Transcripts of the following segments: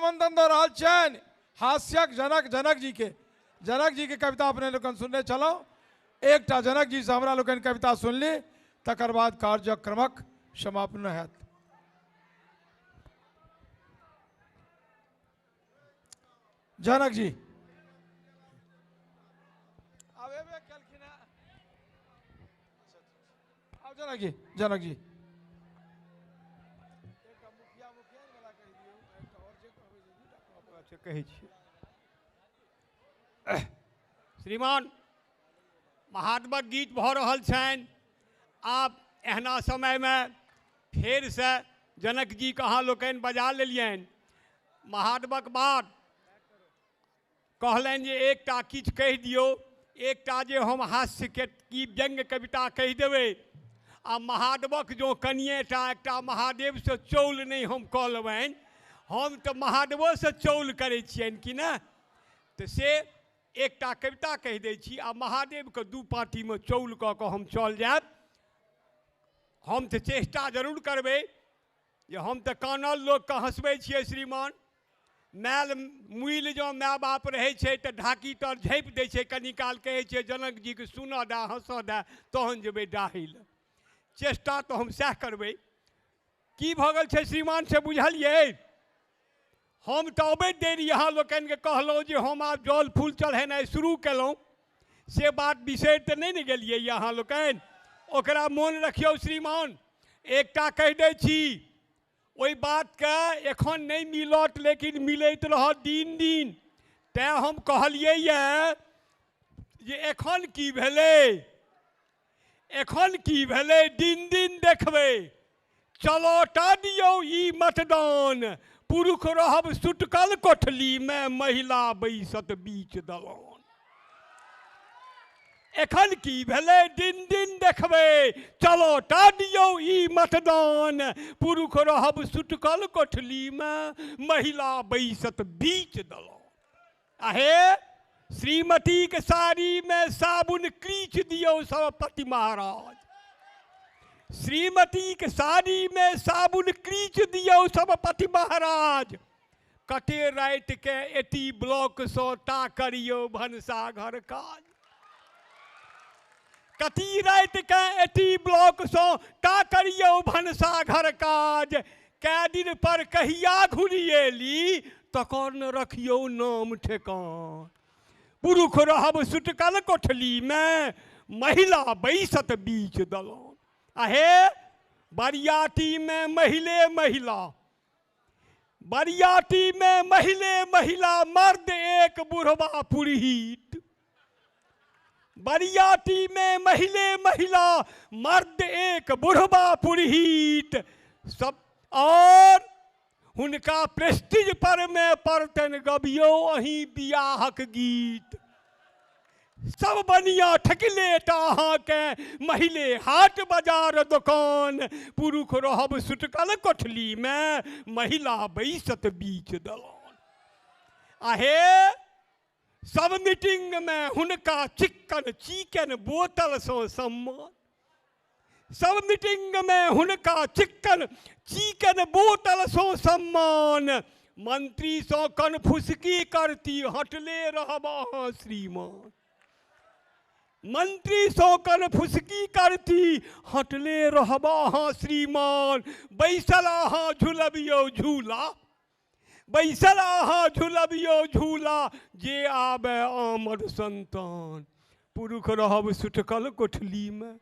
आमंत्रण दऽ रहल छियनि हास्यक जनक जनक जी के। जनक जी के कविता अपने लोकनि सुनने छलहुँ। एकटा जनक जी से हमरा लोकनि कविता सुनली, तकर बाद कार्यक्रमक समापन हैत। जनक जी आब एबे केलखिन हेँ। आब जनक जी, जनक जी अच्छा कहै छी श्रीमान महात्मक गीत भऽ रहल छनि। आब एहना समयमे फेरसँ जनक जीके अहाँ लोकनि बजा लेलियनि। महात्मक बाद कहलनि जे एकटा किछु कहि दियौ, एकटा जे हम हास्यके की व्यंग्य कविता कहि देबै आ महादेवक जँ कनिएटा एकटा महादेवसँ चौल नहि हम कऽ लेबनि, हम तऽ महादेवोसँ चौल करै छियनि कि ने, तऽ से एकटा कविता कहि दै छी आ महादेवके दू पाँतीमे चौल कऽ कऽ हम चल जायब। हम तऽ चेष्टा जरूर करबै जे हम तऽ कानल लोकके हँसबै छियै श्रीमान। मायल मुइल जँ माय बाप रहै छै तऽ ढाकी तर झाँपि दै छै, कनी काल कहै छै जनक जीके सुनऽ दए हँसऽ दए तहन जेबै डाहै लए। चेष्टा तऽ हम सएह करबै। की भऽ गेल छै श्रीमान से बुझलियै? हम तऽ अबैत देरी अहाँ लोकनिके कहलहुँ जे हम आब जल फूल चढ़ेनाइ शुरू केलहुँ, से बात बिसरि तऽ नहि ने गेलियै अहाँ लोकनि? ओकरा मोन रखियौ श्रीमान। एकटा कहि दै छी, ओहि बातके एखन नहि मिलत लेकिन मिलैत रहत दिन दिन। तैँ हम कहलियै यऽ जे एखन की भेलै, एखन की भेलै, दिन दिन देखबै। चलौटा दियौ ई मतदान, पुरुष रहब सुटकल कोठलीमे, महिला बैसत बीच दलान। एखन की भेलै, दिन दिन देखबै। चलौटा दियौ ई मतदान, पुरुष रहब सुटकल कोठलीमे, महिला बैसत बीच दलान। आहे श्रीमतीके साड़ीमे साबुन क्रीच दियौ सभापति महाराज। श्रीमतीके साड़ीमे साबुन क्रीच दियौ सभापति महाराज। कते रातिके एती ब्लॉकसँ ता करियौ भनसाघर काज। कती रातिके एती ब्लॉकसँ ता करियौ भनसाघर काज। कै दिन पर कहिया घुरिएली तकर न रखियौ नाम ठेकान। पुरुष रहब सुटकल कोठलीमे, महिला बैसत बीच दलान। आहे बरियातीमे महिले महिला, बरियातीमे महिले महिला, मर्द एक बुढ़वा पुरहित। बरियातीमे महिले महिला, मर्द एक बुढ़वा पुरहित। सब और हुनका प्रेस्टीज पर में पड़तनि गबियौ अहीं बियाहक गीत। सब बनिया ठकले अहाँके महिले हाट बाजार दोकान। पुरुष रहब सुटकल कोठलीमे, महिला बैसत बीच दलान। आहे सब मीटिंगमे हुनका चिक्कन चिकन बोतलसँ सम्मान। सब मीटिंगमे हुनका चिक्कन चिकन बोतलसँ सम्मान। मंत्रीसँ कनफुसकी करती हटले रहब अहाँ श्रीमान। मंत्रीसँ कनफुसकी करती हटले रहब अहाँ श्रीमान। बैसल अहाँ झुलबियौ झूला, बैसल अहाँ झुलबियौ झूला, जे आबे आमद संतान। पुरुष रहब सुटकल कोठलीमे,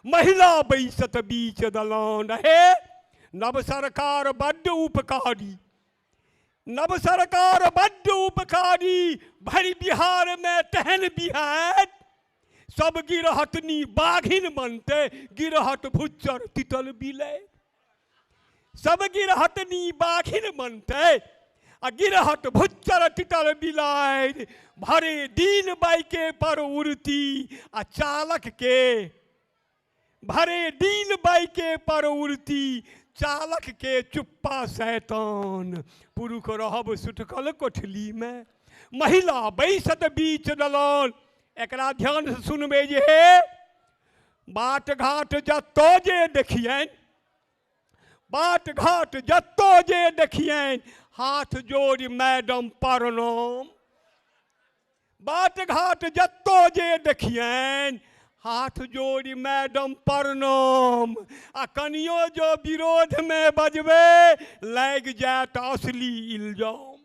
महिला बैसत बीच दलान। हे नव सरकार बड्ड उपकारी, नव सरकार बड्ड उपकारी, भरि बिहारमे तेहन बिहार। सब गिरहतनी बाघिन बनतै, गिरहत भुच्चर तितल बिलै। सब गिरहतनी बाघिन बनतै आ गिरहत भुच्चर तितल बिलाइ। भरे दिन बाइके पर उड़ती आ चालक के, भरे दिन बाइके पर उड़ती चालक के चुप्पा शैतान। पुरुष रहब सुटकल कोठलीमे, महिला बैसत बीच दलान। एकरा ध्यान से सुनबै जे हे बाट घाट जतऽ जे देखियनि, बाट घाट जतऽ जे देखियनि, हाथ जोड़ि मैडम प्रणाम। बाट घाट जतो जे देखियनि हाथ जोड़ि मैडम प्रणाम। आ कनियो जो विरोधमे बजबै लागि जायत असली इल्जाम।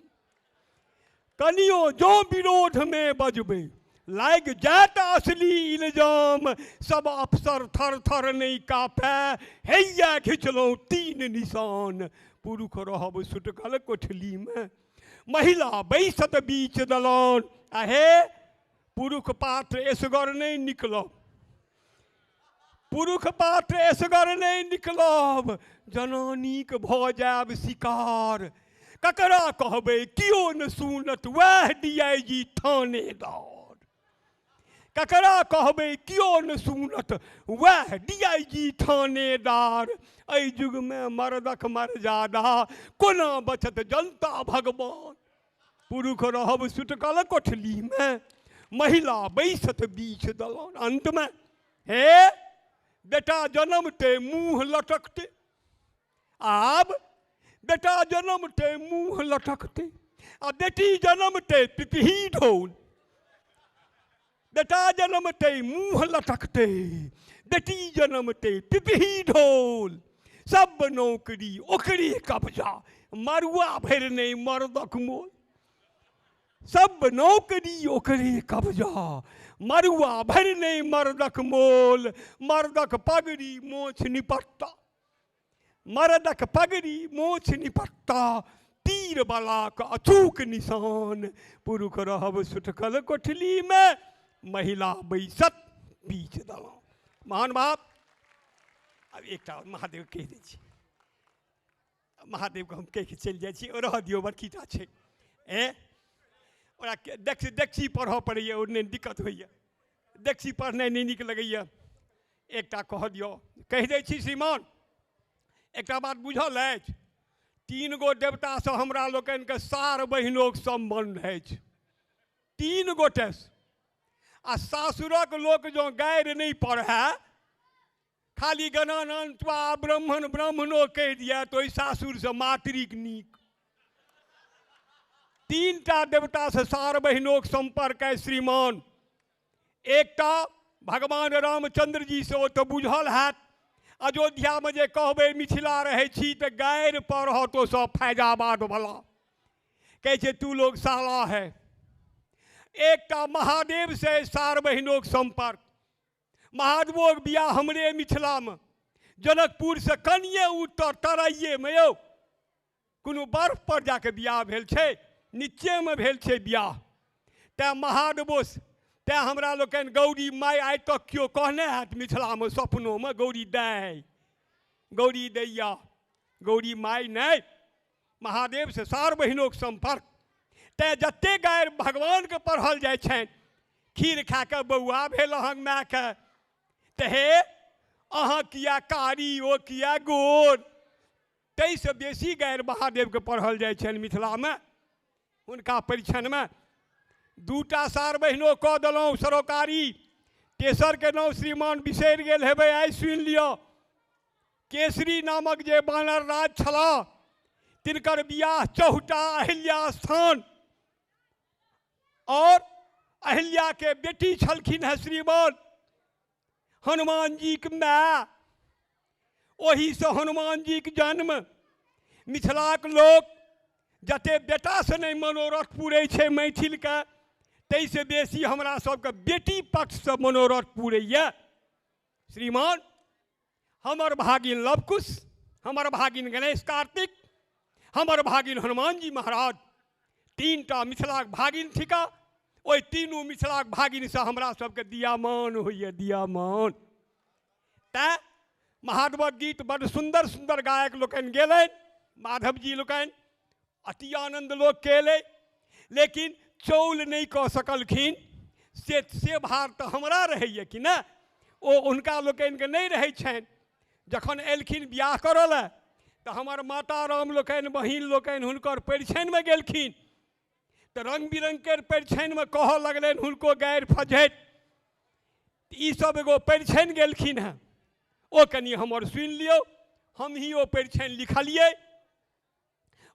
कनियो जो विरोधमे बजबै लागि जायत असली इल्जाम। सब अफसर थर थर नहि कापै, हैया घिचलहुँ 3 निशान। पुरुष रहब सुटकल कोठलीमे, महिला बैसत बीच दलान। आहे पुरुष पात्र एसगर नहि निकलब, पुरुष पात्र एसगर नहि निकलब, जनानीक भऽ जायब शिकार। ककरा कहबै कियो न सुनत वएह DIG थानेदार। ककरा कहबै कियो न सुनत वएह DIG थानेदार। एहि युगमे मर्दक मर्यादा कोना बचत जनता भगवान। पुरुष रहब सुटकल कोठलीमे, महिला बैसत बीच दलान। अंतमे हे बेटा जनमते मुँह लटकते, आब बेटा जनमते मुँह लटकते, आ बेटी जनमते पिपही ढोल। बेटा जनमते मुँह लटकते, बेटी जनमते पिपही ढोल। सब नौकरी ओकरे कब्जा, मरुआ भरि नहि मर्दक मोल। सब नौकरी ओकरे कब्जा, मरुआ भरि नहि मर्दक मोल। मर्दक पगड़ी मोछ निपत्ता, मर्दक पगड़ी मोछ निपत्ता, तीर बलाक अचूक निशान। पुरुष रहब सुटकल कोठलीमे, महिला बैसत बीच दलान। महान बाप, आब एकटा महादेव कहि दै छी, महादेवके हम कहि कऽ चलि जाइ छी, रहऽ दियौ, बड़कीटा छै। ए ओकरा देखसी पढ़ऽ पड़ैए, ओ नहि दिक्कत होइए, देखसी पढ़नाइ नहि नीक लगैए। एकटा कह दियौ, कहि दै छी श्रीमान, एकटा बात बुझल अछि, 3 गो देवतासँ हमरा लोकनिके सार बहिनोक सम्बन्ध अछि, 3 गोटेसँ। आ सासुरक लोक जँ गारि नहि पढ़ए, खाली गणानंद ब्राह्मण ब्राह्मणो कहि दिए तऽ ओहि सासुरसँ मातृक नीक। 3टा देवतासँ सार बहिनोक सम्पर्क है श्रीमान। एकटा भगवान रामचंद्र जी से, ओ तऽ बुझल हैत, अयोध्यामे जे कहबै मिथिला रहै छी तऽ गारि पढ़त ओ सब फैजाबाद वाला, कहै छै तू लोग साला है। एकटा महादेव से सार बहिनोक सम्पर्क, महादेवोक बियाह हमरे मिथिलामे, जनकपुरसँ कनिये उत्तर तराइएमे यौ, कोनो बर्फ पर जाके बियाह भेल छै, नीचेमे भेल छै बियाह। तैँ महादेवोसँ, तैँ हमरा लोकनि गौरी माय आइ तक केओ कहने हैत मिथिलामे सपनोमे, गौरी दाइ, गौरी दैया, गौरी माय नहि, महादेवसँ सार बहिनोक सम्पर्क। तैँ जतेक गारि भगवानके पढ़ल जाइ छनि, खीर खा कऽ बौआ भेल अहाँके मायके, तऽ हे अहाँ किया कारी ओ किया गोर, ताहिसँ बेसी गारि महादेवके पढ़ल जाइ छनि मिथिलामे हुनका परीक्षणमे। 2टा सार बहिनो कऽ देलहुँ सरोकारी, तेसरके नाम श्रीमान बिसरि गेल हेबै, आइ सुनि लिअ। केसरी नामक जे बानर राज छलाह, तिनकर बियाह चौटा अहिल्या स्थान, और अहिल्या के बेटी छलखिन हेँ श्रीमान हनुमान जीके my, ओहिसँ हनुमान जीके जन्म। मिथिलाक लोक जते बेटासँ नहि मनोरथ पूरै छै मैथिलके, ताहिसँ बेसी हमरा सबके बेटी पक्षसँ मनोरथ पूरैए श्रीमान। हमर भागिन लवकुश, हमर भागिन गणेश कार्तिक, हमर भागिन हनुमान जी महाराज, 3टा मिथिलाक भागिन थिका। ओहि तीनू मिथिलाक भागिनसँ हमरा सबके दियामान होइए, दियामान। तैँ महादेवक गीत बड्ड सुन्दर सुन्दर गायक लोकनि गेलनि, माधवजी लोकनि, अति आनन्द लोक केलै, लेकिन चौल नहि कऽ सकलखिन। से भार तऽ हमरा रहैए कि ने, ओ हुनका लोकनिके नहि रहै छनि। जखन एलखिन बियाह करऽ लए तऽ हमर माता राम लोकनि, बहिन लोकनि हुनकर परिछनिमे गेलखिन, तऽ रङ्ग बिरङ्गके परिछनिमे कहऽ लगलनि हुनको गारि फझैत। ईसब एगो परिछनि गेलखिन हेँ, ओ कनि हमर सुनि लियौ, हमही ओ परिछनि लिखलियै।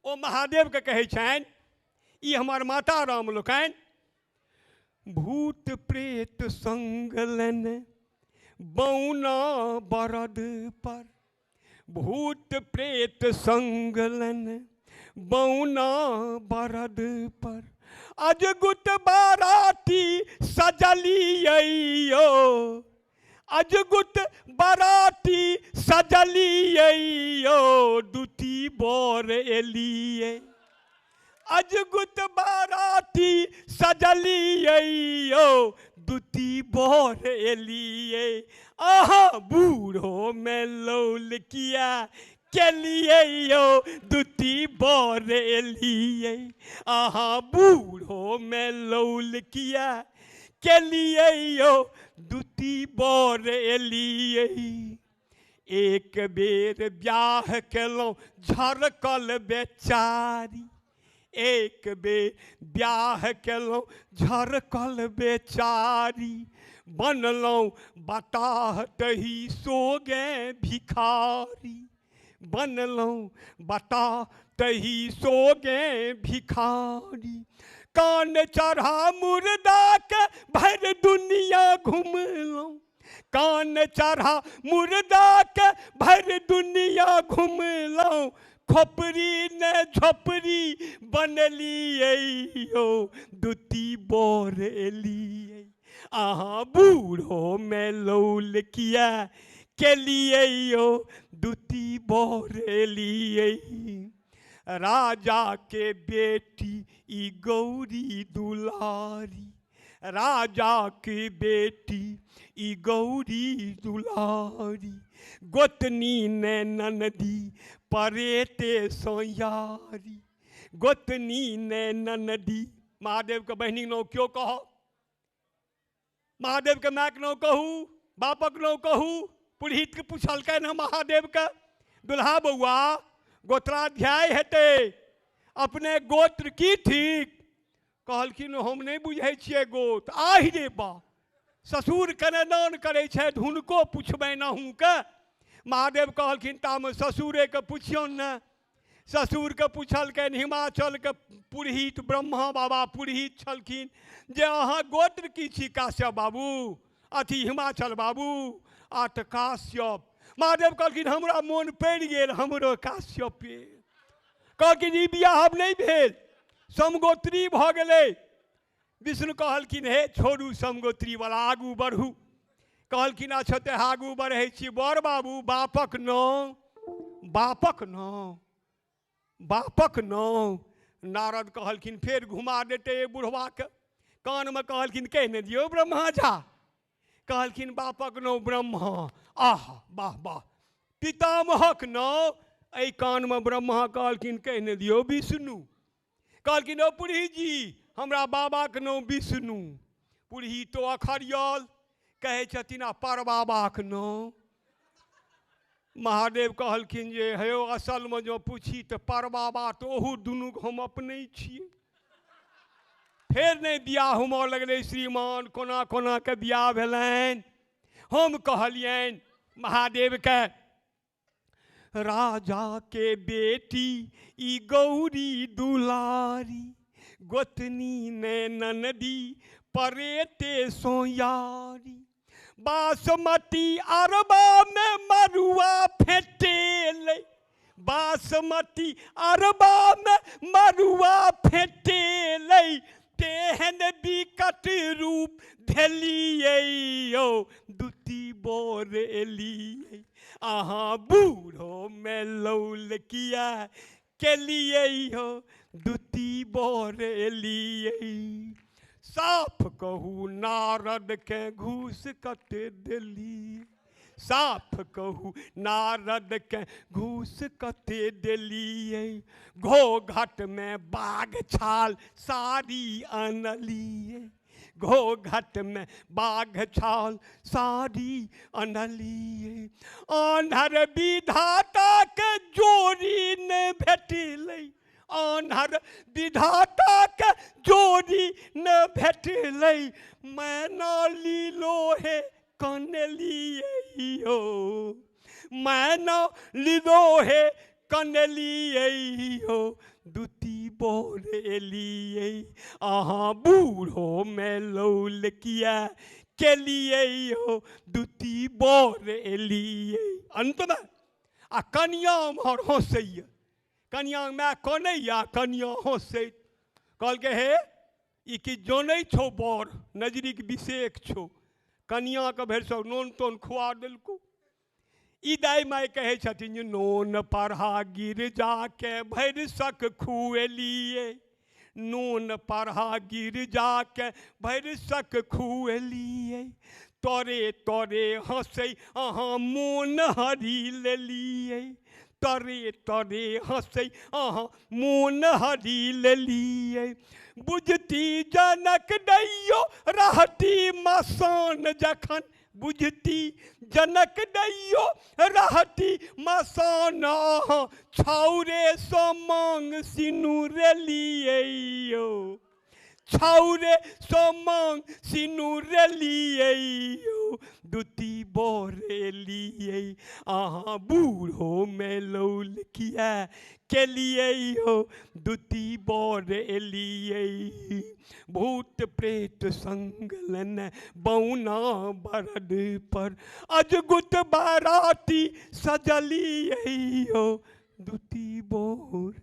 ओ महादेवके कहै छनि, ई हमर माता राम लोकनि, भूत प्रेत संग लेने बौना बरद पर, भूत प्रेत संग लेने बौना बरद पर, अजगुत बाराती सजलियै, अजगुत बाराती सजलियै, दुती बर एलियै, अजगुत बाराती सजलियै, दुती बर एलियै, अहाँ बूढ़ो में लौल किया केलियै यौ, दुती बर एलियै, अहाँ बूढ़ो में लौल किया केलियै यौ, दुती बर एलियै। एक बेर ब्याह केलहुँ झरकल बेचारी, एक बेर ब्याह केलहुँ झरकल बेचारी, बनलहुँ बताह तही सोगे भिखारी, बनलहुँ बताह तही सोगे भिखारी, कान चढ़ा मुर्दा के भरि दुनिया घुमलहुँ, कान चढ़ा मुर्दा के भरि दुनिया घुमलहुँ, खोपड़ी ने झोपड़ी बनलियै यौ, दुती बर एलियै, अहाँ बूढ़ो में लौल किया केलियै यौ, दुती बर एलियै। राजा के बेटी ई गौरी दुलारी, राजा के बेटी ई गौरी दुलारी, गोतनी ने ननदी परेते सोयारी, गोतनी ने ननदी। महादेव के बहिनी नाम क्यों कहो, महादेव के मायक नाम कहू, बापक नाम कहू, पुरोहित के पुछलकै ने महादेव के, दुल्हा बौआ गोत्राध्याय हेतै, अपने गोत्र की ठीक? कहलखिन हम नहि बुझै छियै गोत्र। आहि रे बा, ससुर कन्यादान करै छथि हुनको पुछबनि अहूँके? महादेव कहलखिन तामे ससुरेके पुछियौन ने। ससुरके पुछलकनि हिमाचलके पुरोहित ब्रह्मा बाबा पुरोहित छलखिन जे अहाँ गोत्र की छी काश्यप बाबू, अथी हिमाचल बाबू? आ तऽ काश्यप। महादेव कहलखिन हमरा मोन पड़ि गेल, हमरो काश्यपे। कहलखिन ई बियाह आब नहि भेल, समगोत्री भऽ गेलै। विष्णु कहलखिन हे छोड़ू समगोत्रीवला, आगू बढ़ू। कहलखिन अच्छा तऽ आगू बढ़ै छी। बड़ बाबू बापक नाम, बापक नाम, बापक नाम। नारद कहलखिन फेर घुमा देतै बुढ़वाके। कानमे कहलखिन कहि ने दियौ ब्रह्मा झा। कहलखिन बापक नाम ब्रह्मा, आह वाह वाह। पितामहक नाम, एहि कानमे ब्रह्मा कहलखिन कहि ने दियौ विष्णु। कहलखिन ओ पुरोहित जी हमरा बाबाके नाम विष्णु। पुरोहित तो अखरियल, कहै छथिन आ परबाबाक नाम। महादेव कहलखिन जे हे यौ असलमे जँ पूछी तऽ परबाबा तऽ ओहू दुनूके हम अपने छियै। फेर नहि बियाह होमऽ लगलै श्रीमान, कोना कोना के बियाह भेलनि। हम कहलियनि महादेवके, राजा के बेटी ई गौरी दुलारी, गोतनी ने ननदी परेते सोयारी, बासमती अरबा में मरुआ फेटेलै, बासमती अरबा में मरुआ फेटेलै, तेहन विकट रूप धेलियै यौ, दुती बर एलियै, अहाँ बूढ़ो में लौल किया केलियै यौ, दुती बर एलियै। साफ कहू नारद के घूस कते देली, साफ कहू नारद के घूस कते देलियै, घोघट में बाघ छाल साड़ी अनलियै, घोघट में बाघ छाल साड़ी अनलियै, आन्हर विधाता के जोड़ी ने भेटलै, आन्हर विधाता के जोड़ी न भेटलै, मैना लीलो हे कनलियै यौ, मैना लीलो हे कनलियै हो, दुती बर एलियै। अहाँ बूढ़ोमे लौल किया केलियै हो, दुती बर एलियै। अन्तमे आ कनिया उम्हर हँसैए, कनिया माय कनैया, कनिया हँसैत कहलकै हे ई कि जनै छौ बर, नजरिक विशेष छौ। कनियाके भरि सब नोन तोन खुआ देलकौ। ई दाइ माइ कहै छथिन जे नोन पढ़ा गिरजाके भरि सक खुएलियै, नोन पढ़ा गिरजाके भरि सक खुएलियै, तोरे तोरे हँसै अहाँ मोन हरि लेलियै, तरे तरे हँसै अहाँ मोन हरि लेलियै। बुझती जनक दैयो रहती मसान जखन, बुझती जनक दैयो रहती मसान, अहाँ छाउरेसँ मांग सिनुर लियै यौ, छाउरेसँ मांग सिनुर लियै यौ, दुती बर एलियै। अहाँ बूढ़ोमे लौल किया केलियै हो, दुती बर एलियै। भूत प्रेत संग लेने बौना बरद पर अजगुत बाराती सजलियै हो, दुती बर